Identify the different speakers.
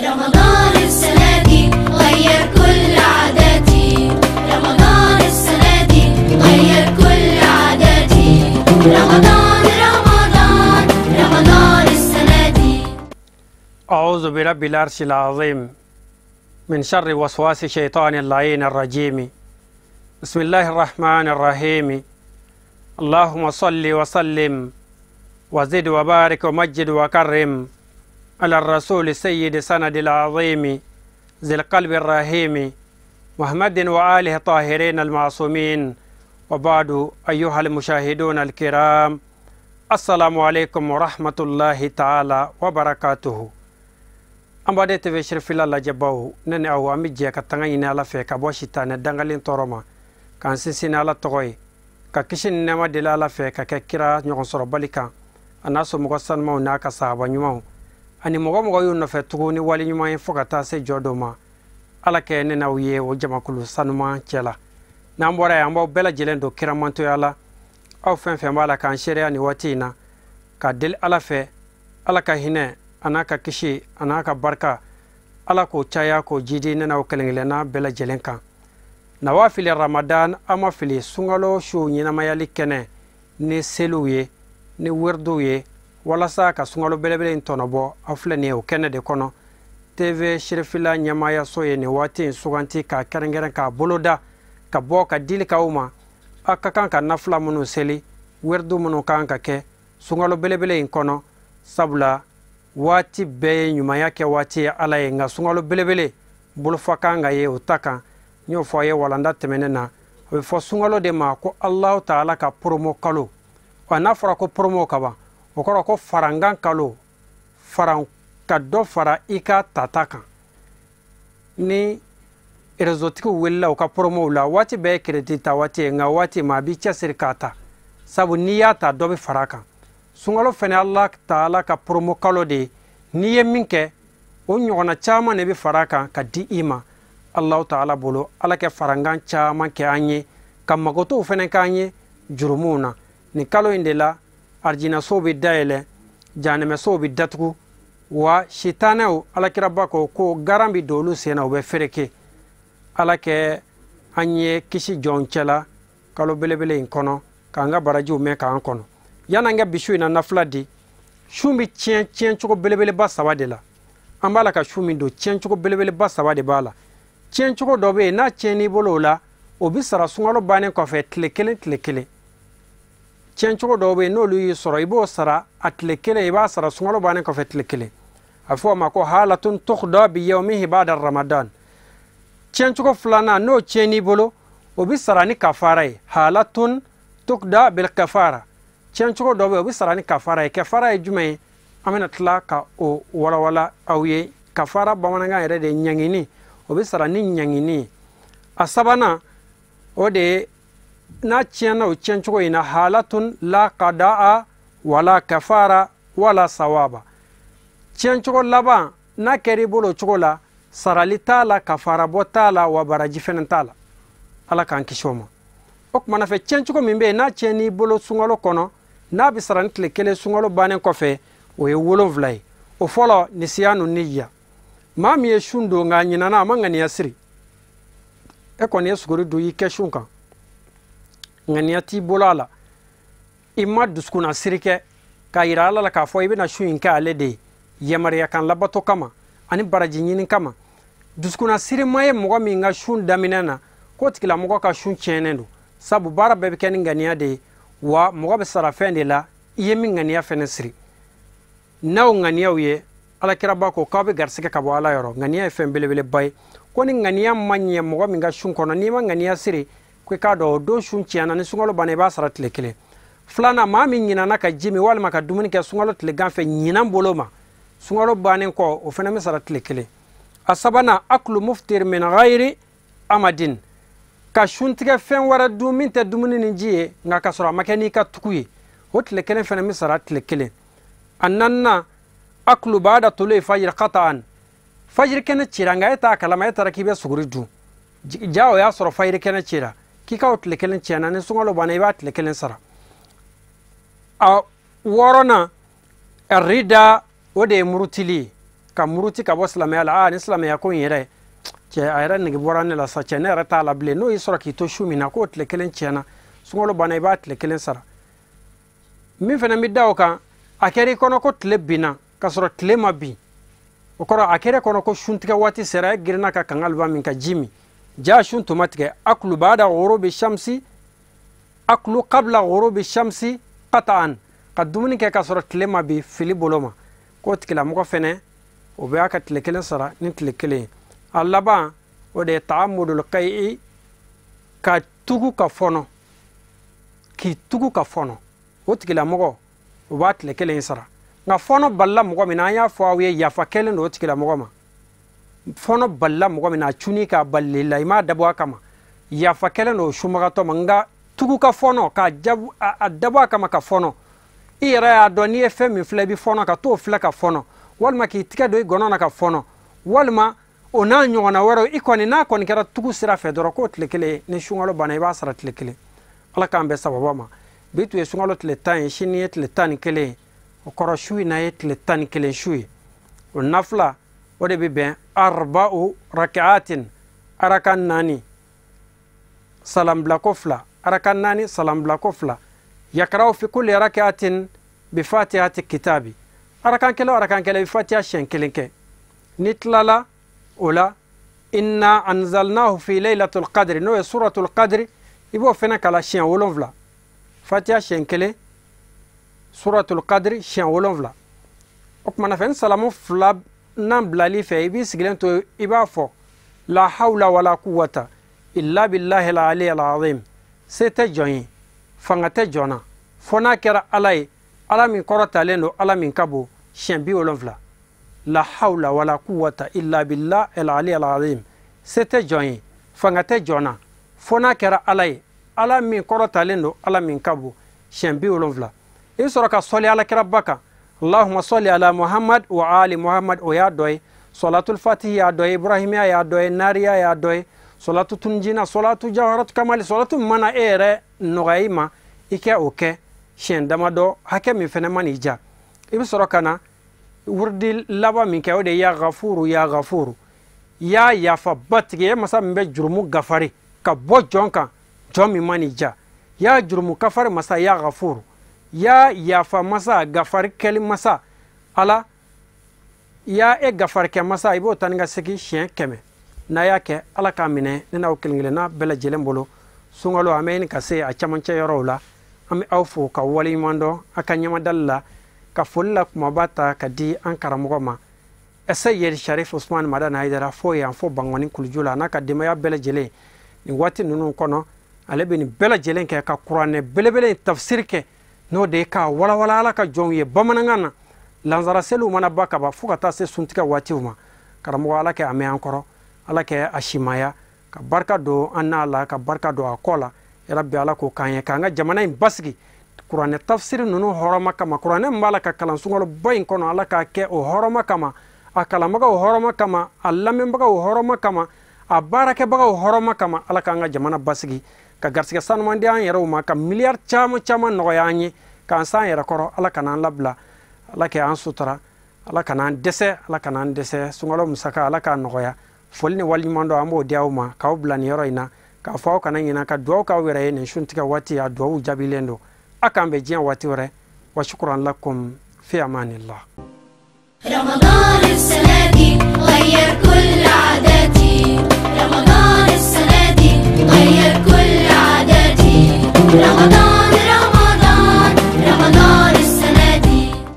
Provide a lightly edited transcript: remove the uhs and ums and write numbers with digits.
Speaker 1: رمضان السنة دي غير كل عاداتي، رمضان السنة دي غير كل عاداتي، رمضان رمضان رمضان السنة دي.
Speaker 2: أعوذ برب العرش العظيم من شر وسواس الشيطان اللعين الرجيم. بسم الله الرحمن الرحيم. اللهم صل وسلم وزد وبارك ومجد وكرم على الرسول سيد سند العظيم ذي القلب الرحيم محمد وآله الطاهرين المعصومين. وبعد، أيها المشاهدون الكرام، السلام عليكم ورحمة الله تعالى وبركاته. An b'a TV Cherifila lajɛbaw, ne ni aw, an bɛ jɛ ka tanga ɲini Ala fɛ ka bɔ sitanɛ dangalen tɔɔrɔ ma, k'an sinsin ni Ala tɔgɔ ye, ka kisi ni nɛɛma deli Ala fɛ ka kɛ kira ɲɔgɔn sɔrɔbali kan, a n'a somɔgɔ sanumaw n'a ka sahaba ɲumanw ani mɔgɔ mɔgɔ y'u nɔfɛ tugun ni wale ɲuman ye fo ka taa se jɔ dɔ ma. Ala kɛ ne n'aw ye o jamakulu sanuman cɛ la. N'an bɔra yen, an b'aw bɛɛ lajɛlen don kiramantoya la. Aw fɛn fɛn b'a la k'an seereya nin waati in na, ka deli Ala fɛ, Ala ka hinɛ a n'a ka kisi a n'a ka barika, Ala k'o caya k'o jidi ne n'aw kelen kelenna bɛɛ lajɛlen kan. Nawafili Ramadan, an ma fili sunkalo su ɲɛnamayali kɛnɛ ni seliw ye ni wiridiw ye walasa ka sunkalo belebele in tɔnɔbɔ. Aw filɛ nin ye o kɛnɛ de kɔnɔ. TV Cherifila ɲɛmaayaso ye nin waati in suganti k'a kɛrɛnkɛrɛn k'a boloda ka bɔ ka dili k'aw ma. Aw ka kan ka nafila minnu seli, wiridiw minnu kan ka kɛ sunkalo belebele in kɔnɔ, sabula waati bɛɛ ye ɲumanya kɛ waati ye Ala ye, nka sunkalo belebele bolofa kan ka ye o ta kan. N y'o fɔ a ye walanda tɛmɛnen na, a bɛ fɔ sunkalo de ma ko Alahu taala ka promo kalo. Wa n'a fɔra ko promo kaban, o kɔrɔ ko farankan kalo, faran ka dɔ fara i ka tata kan. Ni réseau-tigiw wulila u ka promow la, waati bɛɛ ye crédit ta waati ye, nka waati ma a b'i cɛsiri k'a ta, sabu n'i y'a ta dɔ bɛ fara a kan. Sunkalo fɛnɛ Ala taala ka promo kalo de ye. N'i ye min kɛ, o ɲɔgɔnna caman de bɛ fara a kan ka di i ma Alahu taala bolo. Ala kɛ farankan caman kɛ an ye, ka magotow fɛnɛ k'an ye jurumuw na. Nin kalo in de la, arijinasow bɛ dayɛlɛ, jahanɛmɛsow bɛ datugu, wa sitanɛw, alakiraba ko ko garan bɛ don olu sen na, u bɛ fereke. Ala kɛ an ye kisi jɔn cɛla kalo belebele in kɔnɔ, k'an ka barajiw mɛn k'an kɔnɔ. Yan'an ka bi su in na nafila di, su bɛ tiɲɛ tiɲɛcogo belebeleba saba de la. An b'a la ka su min don, tiɲɛcogo belebeleba saba de b'a la. Tiɲɛcogo dɔ bɛ yen, n'a tiɲɛn'i bolo o la, o bɛ sara sunkalo bannen kɔfɛ tile kelen tile kelen. Tiɲɛcogo dɔw bɛ yen, n'olu y'i sɔrɔ, i b'o sara a tile kelen, i b'a sara sunkalo bannen kɔfɛ tile kelen. A bɛ fɔ o ma ko halatun tuqda bi yawmihi ba'da Ramadan. Tiɲɛcogo filanan, n'o tiɲɛn'i bolo, o bɛ sara ni kafara ye, halatun tuqda bil kafara. Tiɲɛcogo dɔ bɛ yen, o bɛ sara ni kafara ye. Kafara ye jumɛn ye? An bɛna tila ka o walawala aw ye. Kafara bamanankan yɛrɛ de ye ɲangini, o bɛ sara ni ɲangini ye. A sabanan, o de ye n'a tiɲɛna o tiɲɛcogo in na, halatun la qadaa wala kafara wala sawaba. Tiɲɛcogo laban, n'a kɛra i bolo o cogo la, sarali t'a la, kafara bɔ t'a la, wa baraji fɛnɛ t'a la. Ala k'an kisi o ma. O kumana fɛ, tiɲɛcogo min bɛ yen n'a tiɲɛn'i bolo sunkalo kɔnɔ, n'a bɛ sara ni tile kelen sunkalo bannen kɔfɛ, o ye 7 ye. O fɔlɔ, nisiyanu niya. Maa min ye sun don nka a ɲinana, a ma ŋaniya siri, e kɔni ye suguri dun, i kɛ sun kan, ŋaniya t'i bolo a la, i ma dusukunna siri kɛ k'a yira Ala la k'a fɔ i bɛna sun in kɛ ale de ye yamaruya kan labato kama ani baraji ɲini kama. Dusukunna siri ma ye mɔgɔ min ka sun daminɛ na, k'o tigilamɔgɔ ka sun tiɲɛnen don, sabu baara bɛɛ bɛ kɛ ni ŋaniya de ye, wa mɔgɔ bɛ sara fɛn de la i ye min ŋaniya fɛnɛ siri. N'aw ŋaniyaw ye, alakiraba ko k'aw bɛ garisɛgɛ ka bɔ Ala yɔrɔ. Ŋaniya ye fɛn belebeleba ye. Ko ni ŋaniya ma ɲɛ mɔgɔ min ka sun kɔnɔ, n'i ma ŋaniya siri, ko i k'a dɔn o don sun tiɲɛna, ni sunkalo banna i b'a sara tile kelen. Filanan, maa min ɲinana ka ji min walima ka dumuni kɛ sunkalo tilegan fɛ ɲinan bolo ma, sunkalo bannen kɔ, o fɛnɛ bɛ sara tile kelen. A sabanan, aklu muftir min ghayri amadin, ka suntigɛ fɛn wɛrɛ dun min tɛ dumuni ni ji ye, nka k'a sɔrɔ a ma kɛ n'i ka tugu ye, o tile kelen fɛnɛ bɛ sara tile kelen. A naaninan, aklu ba'da tului fajr qata'an, fajiri kɛnɛ cira nka e t'a kalama, e taara k'i bɛ suguri dun, ja o y'a sɔrɔ fajiri kɛnɛ cira, k'i ka o tile kelen tiɲɛna, ni sunkalo banna i b'a tile kelen sara. A wɔɔrɔnan, rida, o de ye murutili ye. ka muruti ka bɔ silamɛya la, aa ni silamɛya ko in yɛrɛ cɛ a yɛrɛ nege bɔra ne la sa, cɛ ne yɛrɛ t'a la bilen. N'o y'i sɔrɔ k'i to su min na k'o tile kelen tiɲɛna, sunkalo banna, i b'a tile kelen sara. Min fana bɛ da o kan, a kɛra i kɔnɔ ko tile binna k'a sɔrɔ tile ma bin, o kɔrɔ a kɛra kɔnɔ ko suntigɛ waati sera, e girinna ka kangaliba min ka ji min, ja sun tun ma tigɛ. Akulu bada ghurubi shamsi, akulu qabla ghurubi shamsi qat'an, ka dumuni kɛ k'a sɔrɔ tile ma bin fili bolo ma, k'o tigilamɔgɔ fɛnɛ o bɛ a ka tile kelen sara ni tile kelen ye. A laban o de ye ta'amudul qai'i, ka tugu ka fɔnɔ, k'i tugu ka fɔnɔ, o tigilamɔgɔ o b'a tile kelen sara. Nka fɔnɔ balila mɔgɔ min na, an y'a fɔ aw ye yafa kɛlen don o tigilamɔgɔ ma. Fɔnɔ balila mɔgɔ min na, a cunni k'a balili la, i m'a dabɔ a kama, yafa kɛlen don o sunbagatɔ ma. Nka tugu ka fɔnɔ, k'a a dabɔ a kama ka fɔnɔ, i yɛrɛ y'a dɔn n'i ye fɛn min filɛ i bɛ fɔnɔ, ka t'o filɛ ka fɔnɔ, walima k'i tigɛ don i gɔnɔ na ka fɔnɔ, walima o n'a ɲɔgɔnna wɛrɛw, i kɔni n'a kɔni kɛra tugu sira fɛ dɔrɔn, k'o tile kelen ni sunkalo banna i b'a sara tile kelen. Ala k'an bɛn sababa ma. Bi tun ye sunkalo tile 10 ye, sini ye tile 11 ye, o kɔrɔ su in na ye tile 11 su ye. O nafila o de bɛ bɛn arba'u raka'atin, araka 4 salambilako 2, araka 4 salambilako 2, yakraw fi kulli raka'atin bi fatihati kitabi, arakan kelen o arakan kelen i bɛ fatiha siɲɛ kelen kɛ. N'i tilala o la, inna anzalnahu fi laylatul qadri, n'o ye suratul qadri, i b'o fana kalan siɲɛ 7, fatiha siɲɛ kelen, suratul qadri siɲɛ 7. O kumana fɛ, ni salamu 2nan bilali fɛ, i b'i sigilen to, i b'a fɔ la hawla wala quwwata illa billahi al-ali al-azim. Se tɛ jɔn ye, fanga tɛ jɔn na, fo n'a kɛra Ala ye, Ala min kɔrɔtalen don, Ala min ka bon, siɲɛ 70. La hawla wala quwwata illa billahi al-ali al-azim. Se tɛ jɔn ye, fanga tɛ jɔn na, fo n'a kɛra Ala ye, Ala min kɔrɔtalen don, Ala min ka bon, siɲɛ 70. I bɛ sɔrɔ ka sɔli Alakiraba kan, Allahumma salli ala Muhammad wa ali Muhammad, o y'a dɔ ye, salatul fatihi y'a dɔ ye, Ibrahimiya y'a dɔ ye, Nariya y'a dɔ ye, salatu tunjina, salatu jawharatu kamali, salatu mana e yɛrɛ nɔgɔya i ma, i kɛ o kɛ siɲɛ damadɔ, hakɛ min fɛnɛ man'i diya. I bɛ sɔrɔ ka na wurudi laban min kɛ, o de ye ya ghafuru ya ghafuru, ya yafa batigi ye, masa min bɛ jurumu gafari ka bɔ jɔn kan, jɔn min man'i diya, ya jurumu kafari masa ya ghafuru, ya yafa masa, gafari kɛli masa, Ala ya e gafari kɛ masa, i b'o taa ni ka segin siɲɛ 100. N'a y'a kɛ, Ala k'a minɛ ne n'aw kelen kelenna bɛɛ lajɛlen bolo. Sunkalo an bɛ ɲini ka se a camancɛ yɔrɔw la, an bɛ aw fo ka waleɲuman dɔn a ka ɲɛmadali la, ka foli la kumaba ta ka di an karamɔgɔ ma Seyid Sharif Usman Madani Hayidara, fo yan fo Bangɔni Kuluju la, a n'a ka denbaya bɛɛ lajɛlen. Nin waati ninnu kɔnɔ, ale bɛ nin bɛɛ lajɛlen kɛ ka kuranɛ belebele in tafsiri kɛ, n'o de ye k'a walawala Ala ka jɔnw ye bamanankan na. Lansara seliw mana ba ka ban fo ka taa se suntigɛ waatiw ma, karamɔgɔ Ala kɛ a mɛn an kɔrɔ, Ala kɛ a simaya, ka barika don an n'a la, ka barika don a kɔ la. Yarabi Ala k'o k'an ye, k'an ka jamana in basigi kuranɛ tafsiri ninnu hɔrɔma kama, kuranɛ min b'a la ka kalan sunkaloba in kɔnɔ, Ala k'a kɛ o hɔrɔma kama, a kalanbagaw hɔrɔma kama, a lamɛnbagaw hɔrɔma kama, a baarakɛbagaw hɔrɔma kama. Ala k'an ka jamana basigi, ka garisɛgɛ sanuman di an yɛrɛw ma, ka miliyari caman caman nɔgɔya an ye, k'an s'an yɛrɛ kɔrɔ. Ala kana an labila, Ala k'an sutura, Ala kana an dɛsɛ, Ala kana an dɛsɛ. Sunkalo musaka Ala k'a nɔgɔya. Foli ni waleɲuman dɔn an b'o di aw ma, k'aw bila nin yɔrɔ in na, k'a fɔ aw kana ɲinɛ ka dugawu k'aw yɛrɛ ye nin suntigɛ waati, a dugawu jaabilen don. A k'an bɛn diɲɛ waati wɛrɛ. Wa shukran lakum fi amanillah.
Speaker 1: رمضان السنة